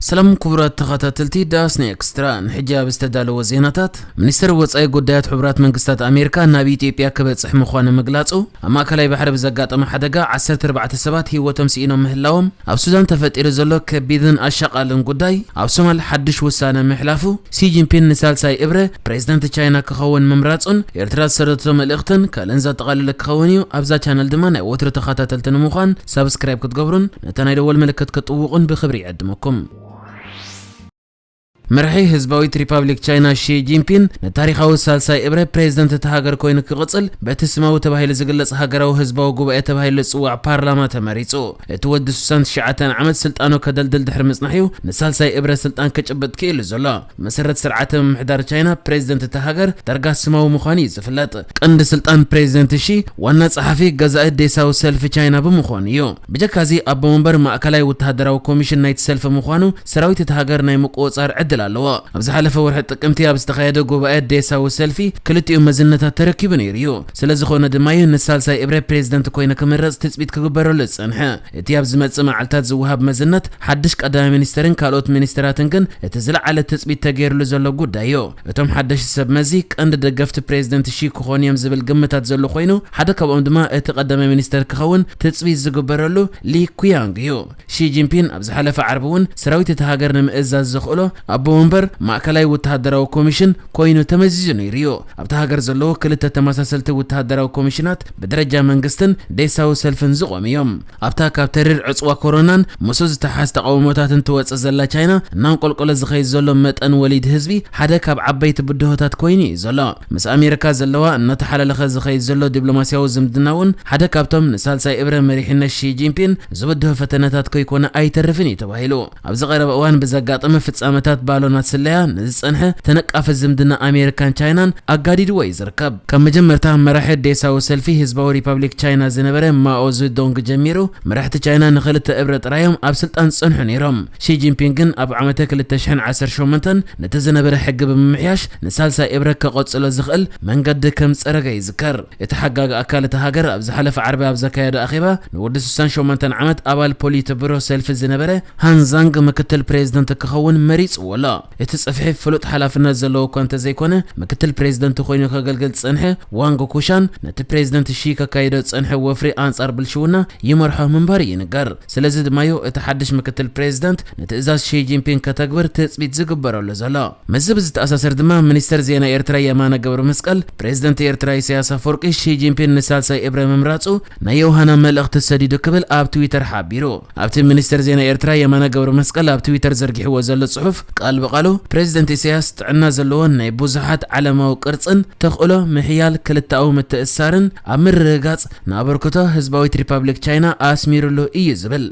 ሰላም ክቡራት ተኸታተልቲ ዳስኒ ኤክስትራ፣ ንሕጂ ኣብ ዝተዳለወ ዜናታት፣ ሚኒስተር ወጻኢ ጉዳያት ሕቡራት መንግስታት ኣሜሪካ ናብ ኢትዮጵያ ክበጽሕ ምዃኑ ምግላጹ፣ ኣብ ማእከላይ ባሕሪ ብዘጋጠመ ሓደጋ ዓሰርተ ኣርባዕተ ሰባት ህይወቶም ስኢኖም ምህላዎም፣ ኣብ ሱዳን ተፈጢሩ ዘሎ ከቢድን ኣሻቓልን ጉዳይ፣ ኣብ ሶማል ሓድሽ ውሳነ ምሕላፉ፣ ሲ ጂንፒን ንሳልሳይ እብረ ፕሬዝደንት ቻይና ክኸውን ምምራጹን ኤርትራ ዝሰደቶ መልእኽትን ካልእን ዘጠቓለለ ክኸውን እዩ። ኣብዛ ቻነል ድማ ናይ ወትሩ ተኸታተልቲ ንምዃን ሳብስክራይብ ክትገብሩን ነታ ናይ ደወል ምልክት ክትጥውቑን ብኽብሪ ይዕድመኩም። መራሒ ህዝባዊት ሪፓብሊክ ቻይና ሺ ጂንፒን ንታሪኻዊ ሳልሳይ እብረ ፕሬዝደንት እታ ሃገር ኮይኑ ክቕጽል በቲ ስማዊ ተባሂሉ ዝግለጽ ሃገራዊ ህዝባዊ ጉባኤ ተባሂሉ ዝጽዋዕ ፓርላማ ተመሪጹ። እቲ ወዲ ሱሳን ትሽዓተ ዓመት ስልጣኑ ከደልድል ድሕሪ ምጽናሕ እዩ ንሳልሳይ እብረ ስልጣን ክጭብጥ ክኢሉ ዘሎ። መሰረት ስርዓተ ምምሕዳር ቻይና ፕሬዝደንት እታ ሃገር ዳርጋ ስማዊ ምዃኑ እዩ ዝፍለጥ። ቀንዲ ስልጣን ፕሬዝደንት ሺ ዋና ጸሓፊ ገዛኢ ዴሳዊ ሰልፊ ቻይና ብምዃኑ እዩ። ብጀካዚ ኣቦ መንበር ማእከላይ ወተሃደራዊ ኮሚሽን ናይቲ ሰልፊ ምዃኑ ሰራዊት እታ ሃገር ናይ ምቁጽጻር ዕድል ኣለዎ። ኣብ ዝሓለፈ ወርሒ ጥቅምቲ ኣብ ዝተኻየደ ጉባኤ ዴሳዊ ሰልፊ ክልቲኡ መዝነታት ተረኪቡ ነይሩ እዩ። ስለ ዝኾነ ድማ እዩ ንሳልሳይ እብረ ፕሬዝደንት ኮይኑ ክምረጽ ትጽቢት ክግበረሉ ዝጸንሐ። እቲ ኣብ ዝመጽእ መዓልታት ዝወሃብ መዝነት ሓድሽ ቀዳማይ ሚኒስተርን ካልኦት ሚኒስተራትን ግን እቲ ዝለዓለ ትጽቢት ተገይርሉ ዘሎ ጉዳይ እዩ። እቶም ሓደሽቲ ሰብ መዚ ቀንዲ ደገፍቲ ፕሬዝደንት ሺ ክኾኑ እዮም ዝብል ግምታት ዘሎ ኮይኑ፣ ሓደ ካብኦም ድማ እቲ ቀዳማይ ሚኒስተር ክኸውን ትጽቢት ዝግበረሉ ሊ ኩያንግ እዩ። ሺ ጂንፒን ኣብ ዝሓለፈ ዓርቢ እውን ሰራዊት እታ ሃገር ንምእዛዝ ዘኽእሎ ኣቦ ወንበር ማእከላይ ወተሃደራዊ ኮሚሽን ኮይኑ ተመዚዙ ነይሩ እዩ። ኣብታ ሃገር ዘለዉ ክልተ ተመሳሰልቲ ወተሃደራዊ ኮሚሽናት ብደረጃ መንግስትን ዴሳዊ ሰልፍን ዝቖሙ እዮም። ኣብታ ካብ ተሪር ዕጽዋ ኮሮናን ምስኡ ዝተሓዝ ተቓውሞታትን ትወጽእ ዘላ ቻይና፣ እናንቆልቆለ ዝኸይድ ዘሎ መጠን ወሊድ ህዝቢ ሓደ ካብ ዓበይቲ ብድሆታት ኮይኑ እዩ ዘሎ። ምስ ኣሜሪካ ዘለዋ እናተሓላለኸ ዝኸይድ ዘሎ ዲፕሎማስያዊ ዝምድና እውን ሓደ ካብቶም ንሳልሳይ እብረ መሪሕነት ሺ ጂንፒን ዝብድሆ ፈተነታት ከይኮነ ኣይተርፍን እዩ ተባሂሉ። ኣብዚ ቀረባ እዋን ብዘጋጠመ ፍጻመታት ባሎናት ስለያ ንዝጸንሐ ተነቃፊ ዝምድና ኣሜሪካን ቻይናን ኣጋዲድዎ እዩ ዝርከብ። ካብ መጀመርታ መራሒ ዴሳዊ ሰልፊ ህዝባዊ ሪፓብሊክ ቻይና ዝነበረ ማኦ ዝዶንግ ጀሚሩ፣ መራሕቲ ቻይና ንኽልተ እብረ ጥራዮም ኣብ ስልጣን ዝጸንሑ ነይሮም። ሺ ጂንፒንግ ግን ኣብ ዓመተ ክልተ ሽሕን ዓሰርተ ሸሞንተን ነቲ ዝነበረ ሕጊ ብምምሕያሽ ንሳልሳይ እብረ ከቐጽሎ ዝኽእል መንገዲ ከም ዝጸረገ ይዝከር። እቲ ሓጋጊ ኣካል እታ ሃገር ኣብ ዝሓለፈ ዓርቢ ኣብ ዘካየዶ ኣኼባ ንወዲ ስሳን ሸሞንተን ዓመት ኣባል ፖሊት ብሮ ሰልፊ ዝነበረ ሃን ዛንግ ምክትል ፕሬዝደንት ክኸውን መሪጽዎ ኣሎ። እቲ ጽፍሒ ፍሉጥ ሓላፍነት ዘለዎ እኳ እንተዘይኮነ፣ ምክትል ፕሬዝደንት ኮይኑ ከገልግል ዝጸንሐ ዋንግ ኩሻን ነቲ ፕሬዝደንት ሺ ከካይዶ ዝጸንሐ ወፍሪ ኣንጻር ብልሽውና ይመርሖ ምንባሩ ይንገር። ስለዚ ድማዩ እቲ ሓድሽ ምክትል ፕሬዝደንት ንትእዛዝ ሺ ጂንፒንግ ከተግብር ትጽቢት ዝግበረሉ ዘሎ። ምስዚ ብዝተኣሳሰር ድማ ሚኒስተር ዜና ኤርትራ የማነ ገብረ መስቀል፣ ፕሬዝደንት ኤርትራ ኢሳያስ ኣፈወርቂ ሺ ጂንፒንግ ንሳልሳይ እብረ ምምራጹ ናይ የውሃና መልእኽቲ ሰዲዱ ክብል ኣብ ትዊተር ሓቢሩ። ኣብቲ ሚኒስተር ዜና ኤርትራ የማነ ገብረ መስቀል ኣብ ትዊተር ዘርጊሕዎ ዘሎ ጽሑፍ ቃል ብቃሉ ፕሬዝደንት ኢሳያስ ጥዕና ዘለዎን ናይ ብዙሓት ዓለማዊ ቅርጽን ተኽእሎ ምሕያል ክልተኣዊ ምትእስሳርን ኣብ ምርግጋጽ ንኣበርክቶ ህዝባዊት ሪፓብሊክ ቻይና ኣስሚሩሉ እዩ ዝብል።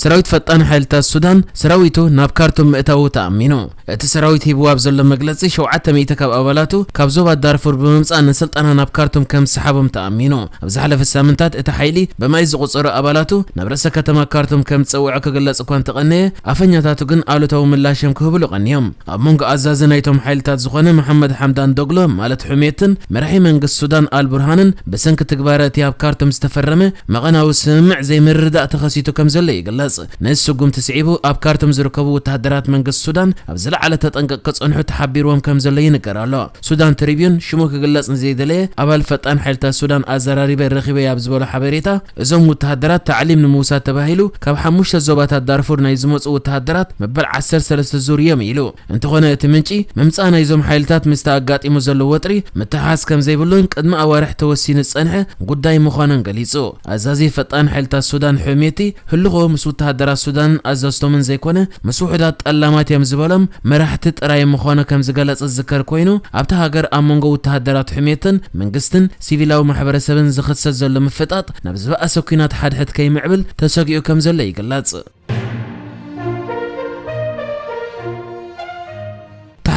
ሰራዊት ፈጣን ሓይልታት ሱዳን ሰራዊቱ ናብ ካርቱም ምእታዉ ተኣሚኑ። እቲ ሰራዊት ሂብዎ ኣብ ዘሎ መግለጺ፣ ሸውዓተ ሚእቲ ካብ ኣባላቱ ካብ ዞባ ዳርፉር ብምምጻእ ንስልጠና ናብ ካርቱም ከም ዝሰሓቦም ተኣሚኑ። ኣብ ዝሓለፈ ሳምንታት እቲ ሓይሊ ብማይ ዝቑጸሩ ኣባላቱ ናብ ርእሰ ከተማ ካርቱም ከም ዝጸውዐ ክግለጽ እኳ እንተቐነየ፣ ኣፈኛታቱ ግን ኣሉታዊ ምላሽ እዮም ክህብሉ ቀንዮም። ኣብ መንጎ ኣዛዚ ናይቶም ሓይልታት ዝኾነ መሓመድ ሓምዳን ዶግሎ ማለት ሑሜትን መራሒ መንግስቲ ሱዳን ኣልቡርሃንን ብሰንኪ ትግባረ እቲ ኣብ ካርቱም ዝተፈረመ መቐናዊ ስምምዕ ዘይምርድዳእ ተኸሲቱ ከም ዘሎ ይግለጽ። ነዚ ስጉምቲ ስዒቡ ኣብ ካርቱም ዝርከቡ ወተሃደራት መንግስቲ ሱዳን ኣብ ዝለዓለ ተጠንቀቕ ክጸንሑ ተሓቢርዎም ከም ዘሎ ይንገር ኣሎ። ሱዳን ትሪቢዩን ሽሙ ክግለጽ ንዘይደለየ ኣባል ፈጣን ሓይልታት ሱዳን ኣዘራሪበ ረኺበ ኣብ ዝበሎ ሓበሬታ፣ እዞም ወተሃደራት ታዕሊም ንምውሳድ ተባሂሉ ካብ ሓሙሽተ ዞባታት ዳርፉር ናይ ዝመጹ ወተሃደራት መበል ዓሰርተ ሰለስተ ዙር እዮም ኢሉ። እንተኾነ እቲ ምንጪ፣ ምምጻእ ናይዞም ሓይልታት ምስቲ ኣጋጢሙ ዘሎ ወጥሪ ምትሕሓዝ ከም ዘይብሉን ቅድሚ ኣዋርሕ ተወሲኑ ዝጸንሐ ጉዳይ ምዃኑን ገሊጹ። ኣዛዚ ፈጣን ሓይልታት ሱዳን ሑሜቲ፣ ህልኾ ምስ ወተሃደራት ሱዳንን ኣዘዝቶምን ዘይኮነ፣ ምስ ውሑዳት ጠላማት እዮም ዝበሎም መራሕቲ ጥራይ ምዃኑ ከም ዝገለጸ ዝዝከር ኮይኑ፣ ኣብታ ሃገር ኣብ መንጎ ወተሃደራት ሑሜትን መንግስትን ሲቪላዊ ማሕበረሰብን ዝኽሰት ዘሎ ምፍጣጥ ናብ ዝበኣሰ ኲናት ሓድሕድ ከይምዕብል ተሰጊኡ ከም ዘሎ ይግለጽ።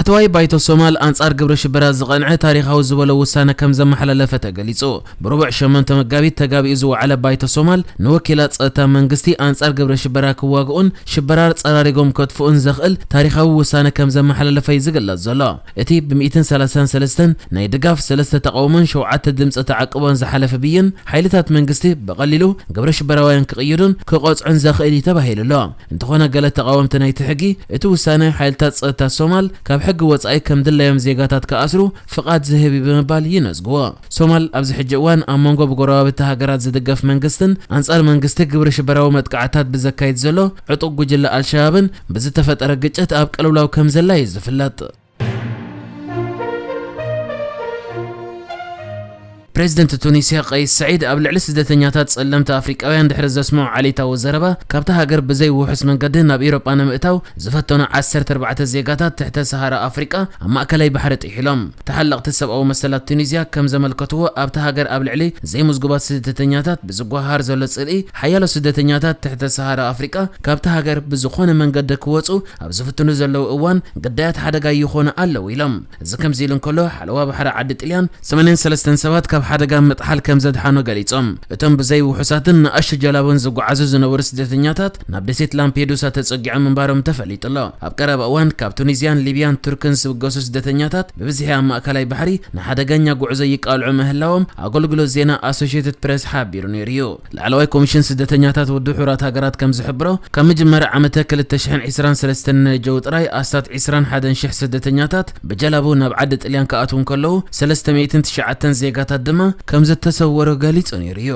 ተዋይ ባይቶ ሶማል ኣንጻር ግብረ ሽበራ ዝቐንዐ ታሪኻዊ ዝበሎ ውሳነ ከም ዘመሓላለፈ ተገሊጹ። ብረቡዕ ሸሞንተ መጋቢት ተጋቢኡ ዝወዓለ ባይቶ ሶማል ንወኪላት ጸጥታ መንግስቲ ኣንጻር ግብረ ሽበራ ክዋግኡን ሽበራ ጸራሪጎም ከጥፍኡን ዘኽእል ታሪኻዊ ውሳነ ከም ዘመሓላለፈ እዩ ዝግለጽ ዘሎ። እቲ ብ ሚእትን ሰላሳን ሰለስተን ናይ ድጋፍ፣ ሰለስተ ተቓውሞን ሸውዓተ ድምፂ ተዓቅቦን ዝሓለፈ ብይን፣ ሓይልታት መንግስቲ ብቐሊሉ ግብረ ሽበራውያን ክቕይዱን ክቐጽዑን ዘኽእል እዩ ተባሂሉ ኣሎ። እንተኾነ፣ ገለ ተቓወምቲ ናይቲ ሕጊ፣ እቲ ውሳነ ሓይልታት ጸጥታ ሶማል ካብ ሕጊ ወጻኢ ከም ድላዮም ዜጋታት ክኣስሩ ፍቓድ ዝህብ እዩ ብምባል ይነዝግዎ። ሶማል ኣብዚ ሕጂ እዋን ኣብ መንጎ ብጎረባብቲ ሃገራት ዝድገፍ መንግስትን ኣንጻር መንግስቲ ግብረ ሽበራዊ መጥቃዕታት ብዘካይድ ዘሎ ዕጡቕ ጉጅለ ኣልሸባብን ብዝተፈጠረ ግጭት ኣብ ቅልውላው ከም ዘላ እዩ ዝፍለጥ። ፕሬዚደንት ቱኒስያ ቀይስ ሰዒድ ኣብ ልዕሊ ስደተኛታት ጸለምቲ ኣፍሪቃውያን ድሕሪ ዘስምዖ ዓሌታዊ ዘረባ፣ ካብታ ሃገር ብዘይ ውሑስ መንገዲ ናብ ኤውሮጳ ንምእታው ዝፈተኑ ዓሰርተ ኣርባዕተ ዜጋታት ትሕተ ሰሃራ ኣፍሪቃ ኣብ ማእከላይ ባሕሪ ጥሒሎም። ተሓለቕቲ ሰብኣዊ መሰላት ቱኒዝያ ከም ዘመልከትዎ፣ ኣብታ ሃገር ኣብ ልዕሊ ዘይምዝጉባት ስደተኛታት ብዝጓሃር ዘሎ ጽልኢ፣ ሓያሎ ስደተኛታት ትሕተ ሰሃራ ኣፍሪቃ ካብታ ሃገር ብዝኾነ መንገዲ ክወጹ ኣብ ዝፍትኑ ዘለዉ እዋን፣ ግዳያት ሓደጋ ይኾኑ ኣለዉ ኢሎም። እዚ ከምዚ ኢሉ እንከሎ፣ ሓለዋ ባሕሪ ዓዲ ጥልያን ሰማንያን ሰለስተን ሰባት ካብ ሓደጋ ምጥሓል ከም ዘድሓኑ ገሊጾም። እቶም ብዘይ ውሑሳትን ንኣሽቱ ጀላቡን ዝጓዓዙ ዝነበሩ ስደተኛታት ናብ ደሴት ላምፔዱሳ ተጸጊዖም ምንባሮም ተፈሊጡ ኣሎ። ኣብ ቀረባ እዋን ካብ ቱኒዝያን ሊብያን ቱርክን ዝብገሱ ስደተኛታት ብብዝሒ ኣብ ማእከላይ ባሕሪ ንሓደገኛ ጉዕዞ ይቃልዑ ምህላዎም ኣገልግሎት ዜና ኣሶሽየትድ ፕሬስ ሓቢሩ ነይሩ እዩ። ላዕለዋይ ኮሚሽን ስደተኛታት ውድብ ሕቡራት ሃገራት ከም ዝሕብሮ፣ ካብ መጀመርያ ዓመተ ክልተ ሽሕን ዕስራን ሰለስተን ነጀው ጥራይ ኣስታት ዕስራን ሓደን ሽሕ ስደተኛታት ብጀላቡ ናብ ዓዲ ጥልያን ክኣትዉ እንከለዉ፣ ሰለስተ ሚእትን ትሽዓተን ዜጋታት ድማ ከም ዝተሰወሩ ገሊጹ ነይሩ እዩ።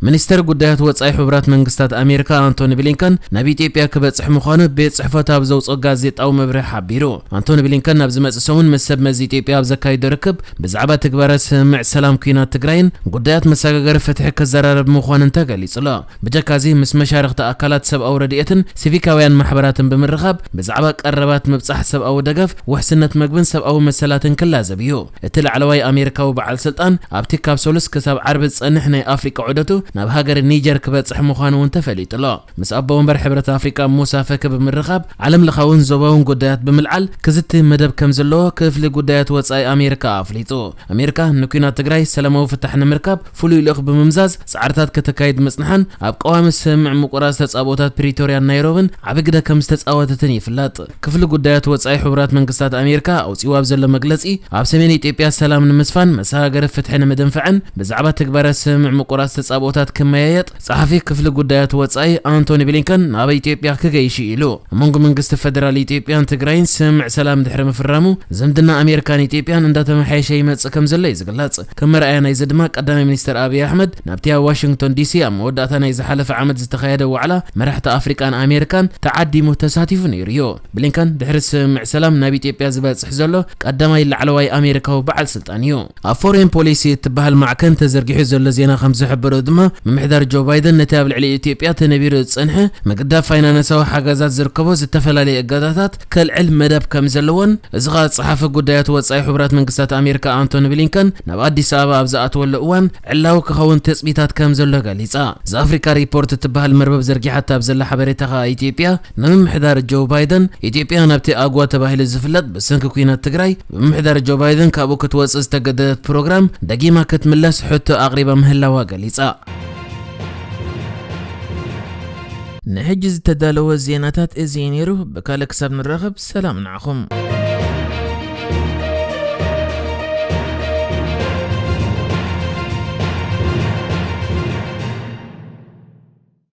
ሚኒስተር ጉዳያት ወጻኢ ሕቡራት መንግስታት ኣሜሪካ ኣንቶኒ ብሊንከን ናብ ኢትዮጵያ ክበጽሕ ምዃኑ ቤት ጽሕፈቱ ኣብ ዘውጽኦ ጋዜጣዊ መብርሂ ሓቢሩ። ኣንቶኒ ብሊንከን ናብ ዝመጽእ ሰሙን ምስ ሰብ መዚ ኢትዮጵያ ኣብ ዘካይዶ ርክብ፣ ብዛዕባ ትግባረ ስምምዕ ሰላም ኲናት ትግራይን ጉዳያት መሰጋገሪ ፍትሒ ክዘራረብ ምዃኑን ተገሊጹ ኣሎ። ብጀካዚ፣ ምስ መሻርኽቲ ኣካላት ሰብኣዊ ረድኤትን ሲቪካውያን ማሕበራትን ብምርኻብ፣ ብዛዕባ ቀረባት ምብጻሕ ሰብኣዊ ደገፍ፣ ውሕስነት መግብን ሰብኣዊ መሰላትን ክላዘብ እዩ። እቲ ላዕለዋይ ኣሜሪካዊ በዓል ስልጣን፣ ኣብቲ ካብ ሰሉስ ክሳብ ዓርቢ ዝጸንሕ ናይ ኣፍሪቃ ዑደቱ፣ ናብ ሃገር ኒጀር ክበጽሕ ምዃኑ እውን ተፈሊጡ ኣሎ። ምስ ኣቦ ወንበር ሕብረት ኣፍሪቃ ሙሳ ፈኪ ብምርኻብ፣ ዓለም ለኻውን ዞባውን ጉዳያት ብምልዓል ክዝቲ መደብ ከም ዘለዎ ክፍሊ ጉዳያት ወጻኢ ኣሜሪካ ኣፍሊጡ። ኣሜሪካ ንኲናት ትግራይ ሰላማዊ ፍታሕ ንምርካብ ፍሉይ ልኡኽ ብምምዛዝ ጻዕርታት ከተካይድ ምጽንሓን፣ ኣብ ቀዋሚ ስምምዕ ምቁራጽ ተጻብኦታት ፕሪቶርያን ናይሮብን ዓቢ ግደ ከም ዝተጻወተትን ይፍለጥ። ክፍሊ ጉዳያት ወጻኢ ሕቡራት መንግስታት ኣሜሪካ ኣውጺእዎ ኣብ ዘሎ መግለጺ፣ ኣብ ሰሜን ኢትዮጵያ ሰላም ንምስፋን፣ መሰጋገሪ ፍትሒ ንምድንፋዕን ብዛዕባ ትግባረ ስምምዕ ምቁራጽ ተጻብኦታት ክመያየጥ፣ ጸሓፊ ክፍሊ ጉዳያት ወጻኢ ኣንቶኒ ብሊንከን ናብ ኢትዮጵያ ክገይሽ ኢሉ። ኣብ መንጎ መንግስቲ ፈደራል ኢትዮጵያን ትግራይን ስምምዕ ሰላም ድሕሪ ምፍራሙ፣ ዝምድና ኣሜሪካን ኢትዮጵያን እንዳተመሓየሸ ይመጽእ ከም ዘሎ እዩ ዝግለጽ። ከም መርኣያ ናይዚ ድማ፣ ቀዳማይ ሚኒስተር ኣብይ ኣሕመድ ናብቲ ኣብ ዋሽንግቶን ዲሲ ኣብ መወዳእታ ናይ ዝሓለፈ ዓመት ዝተኻየደ ዋዕላ መራሕቲ ኣፍሪቃን ኣሜሪካን ተዓዲሙ ተሳቲፉ ነይሩ እዩ። ብሊንከን ድሕሪ ስምምዕ ሰላም ናብ ኢትዮጵያ ዝበጽሕ ዘሎ ቀዳማይ ላዕለዋይ ኣሜሪካዊ በዓል ስልጣን እዩ። ኣብ ፎሬን ፖሊሲ እትበሃል ማዕከን ተዘርጊሑ ዘሎ ዜና ከም ዝሕብሮ ድማ፣ ምምሕዳር ጆ ባይደን ነቲ ኣብ ልዕሊ ኢትዮጵያ ተነቢሩ ዝጸንሐ ምግዳፍ ፋይናንሳዊ ሓገዛት ዝርከቦ ዝተፈላለየ እገዳታት ከልዕል መደብ ከም ዘለዎን፣ እዚ ኸኣ ጸሓፊ ጉዳያት ወጻኢ ሕቡራት መንግስታት ኣሜሪካ ኣንቶኒ ብሊንከን ናብ ኣዲስ ኣበባ ኣብ ዝኣተወሉ እዋን ዕላዊ ክኸውን ትጽቢታት ከም ዘሎ ገሊጻ። ዘ ኣፍሪካ ሪፖርት እትበሃል መርበብ ዘርጊሓታ ኣብ ዘላ ሓበሬታ ኸኣ፣ ኢትዮጵያ ንምምሕዳር ጆ ባይደን፣ ኢትዮጵያ ናብቲ ኣግዋ ተባሂሉ ዝፍለጥ ብሰንኪ ኲናት ትግራይ ብምምሕዳር ጆ ባይደን ካብኡ ክትወጽእ ዝተገደደት ፕሮግራም ደጊማ ክትምለስ ሕቶ ኣቕሪባ ምህላዋ ገሊጻ። ንሕጂ ዝተዳለወ ዜናታት እዚ እዩ ነይሩ። ብካልእ ክሳብ ንራኸብ፣ ሰላም ንዓኹም።